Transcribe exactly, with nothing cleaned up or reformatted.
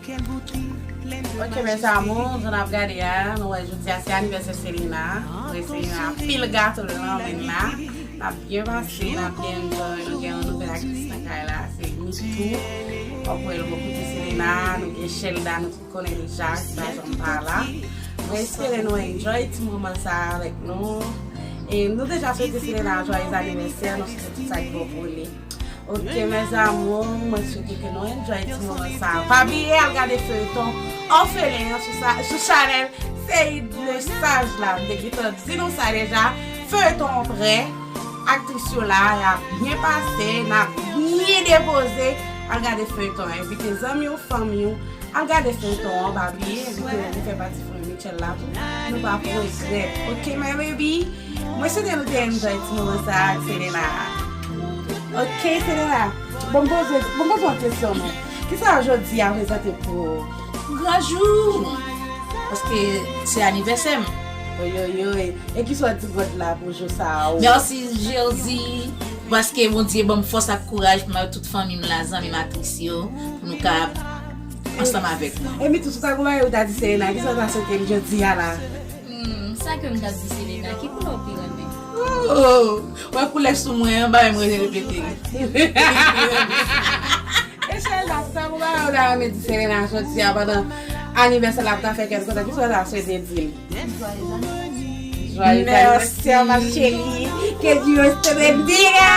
Ok, mes amours, jan n ap gade a, nou wè jodi a se anivèsè Selena. Vre Selena, pil gato nan men l la. N ap byen pase, n ap byen enjoy, nou gen yon nouvèl aktris nan kay la, se Nitou. W ap wè l bò kote Selena, nou gen Shelda, nou tout konnen deja, ki pa janm pa la. Mwen espere nou enjoy ti moman sa a avèk nou. E nou deja swete Selena joyeux anniversaire, nou swete tout sa ki bon pou li. Ok, mes amours, mwen swete ke nou enjoy ti moman sa a. Pa bliye al gade feyton Orphelin an sou, sa, sou chanèl Seyid Lesaj la. M te gentan di nou sa deja. Feyton an prè. Aktris yo la, y ap byen pase, n ap byen depoze. Al gade feyton an. Envite zanmi w, fanmi w. Al gade feyton an, pa bliye. Envite yo vin fè pati fanmi Michel la tou. Nou pa pou regrèt. Ok, my baby? Mwen swete nou te enjoy ti moman sa a ak Selena. Ok, Selena. Bon, m poze, bon, m poze yon kesyon, non. Kisa jodi a reprezante pou ou? Gran jou! Paske se anivèsè m. Oyoyoy. E kisa w di God la pou jou sa a? Mèsi, Jezi, paske Bondye ban m fòs ak kouraj pou m avèk tout fanmi m la, zanmi m, aktris yo, pou nou ka ansanm avèk mwen. E Mitou, sou sa, kòman ou ta di Selena? Kisa w ta swete l jodi a la? Hmm, sa ke m t ap di Selena, ki koulè w pi renmen? Oh, wè koulè sou mwen an, ba m rete repete. E Shelda, sa pou ba yo ta renmen di Selena jodi a pandan anivèsè l ap ta fè kè l kontan, ki sa w ta swete di l? Joyeux anniversaire, ma chérie. Que Dios te bendiga.